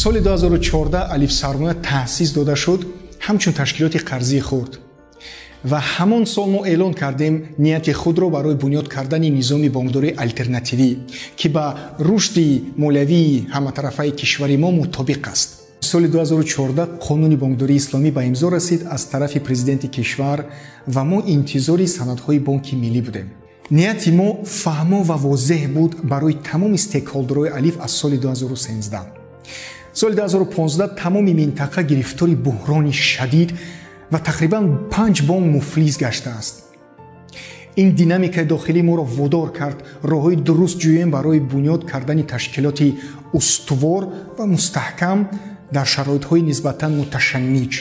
Соли 2014 Алиф Сармоя таъсис дода шуд ҳамчун ташкилоти қарзии хурд. Ва ҳамон сол мо эълон кардем нияти худро барои бунёд кардани низоми бонкдории алтернативӣ, ки ба рушди молиявии ҳаматарафаи кишвари мо мутобиқ аст. Соли 2014 қонуни бонкдории исломӣ ба имзо расид аз тарафи президенти кишвар ва мо интизори санадҳои Бонки Миллӣ будем. Нияти мо фаҳмо ва возеҳ буд барои тамоми стейкхолдерҳои Алиф аз соли 2013. Соли 2015 тамоми минтақа гирифтори буҳрони шадид ва тақрибан 5 бонк муфлис гаштааст. Ин динамикаи дохилӣ моро водор кард роҳҳои дуруст ҷӯем барои бунёд кардани ташкилоти устувор ва мустаҳкам дар шароитҳои нисбатан муташанниҷ.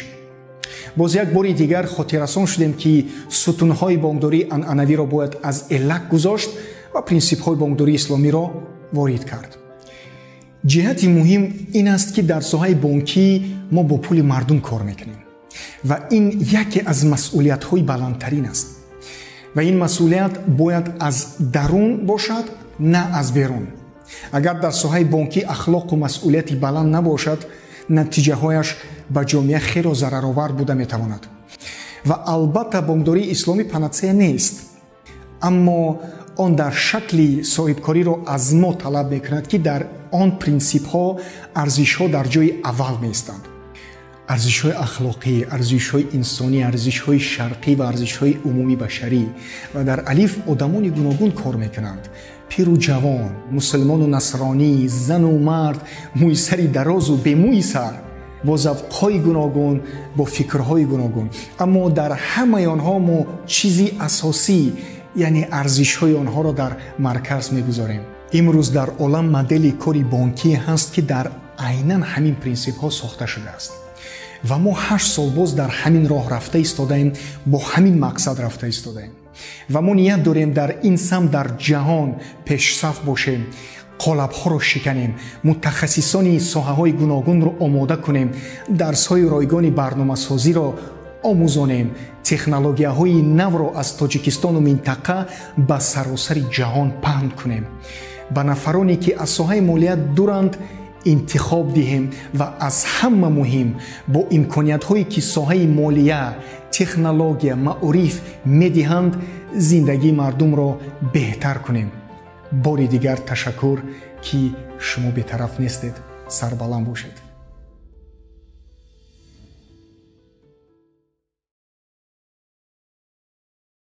Боз як бори дигар хотиррасон шудем, ки сутунҳои бонкдории анъанавиро бояд аз элак гузошт ва принсипҳои бонкдории исломиро ворид кард. Ҷиҳати муҳим ин аст, ки дар соҳаи бонкӣ мо бо пули мардум кор мекунем ва ин яке аз масъулиятҳои баландтарин аст. Ва ин масъулият бояд аз дарун бошад, на аз берун. Агар дар соҳаи бонкӣ ахлоқу масъулияти баланд набошад, натиҷаҳояш ба ҷомеа хело зараровар буда метавонад. Ва албатта бонкдории исломӣ панацея нест, аммо он дар шакли соҳибкориро аз мо талаб мекунад, ки дар он принсипҳо, арзишҳо дар ҷои аввал меистанд. Арзишҳои ахлоқӣ, арзишҳои инсонӣ, арзишҳои шарқӣ ва арзишҳои умумии башарӣ. Ва дар Алиф одамони гуногун кор мекунанд: пиру ҷавон, мусулмону насронӣ, зану мард, мӯи сари дарозу бемӯи сар, бо завқҳои гуногун, бо фикрҳои гуногун. Аммо дар ҳамаи онҳо мо чизи асосӣ, яъне арзишҳои онҳоро дар марказ мегузорем. Имрӯз дар олам модели кори бонкӣ ҳаст, ки дар айнан ҳамин принсипҳо сохта шудааст. Ва мо 8 сол боз дар ҳамин роҳ рафта истодаем, бо ҳамин мақсад рафта истодаем. Ва мо ният дорем дар ин самт дар ҷаҳон пешсаф бошем, қолабҳоро шиканем, мутахассисони соҳаҳои гуногунро омода кунем, дарсҳои ройгони барномасозиро омӯзонем, технологияҳои навро аз Тоҷикистону минтақа ба саросари ҷаҳон паҳн кунем. Ба нафароне, ки аз соҳаи молия дуранд, интихоб диҳем ва аз ҳама муҳим бо имкониятҳое, ки соҳаи молия, технология, маориф медиҳанд, зиндагии мардумро беҳтар кунем. Бори дигар ташаккур, ки шумо бетараф нестед. Сарбаланд бошед.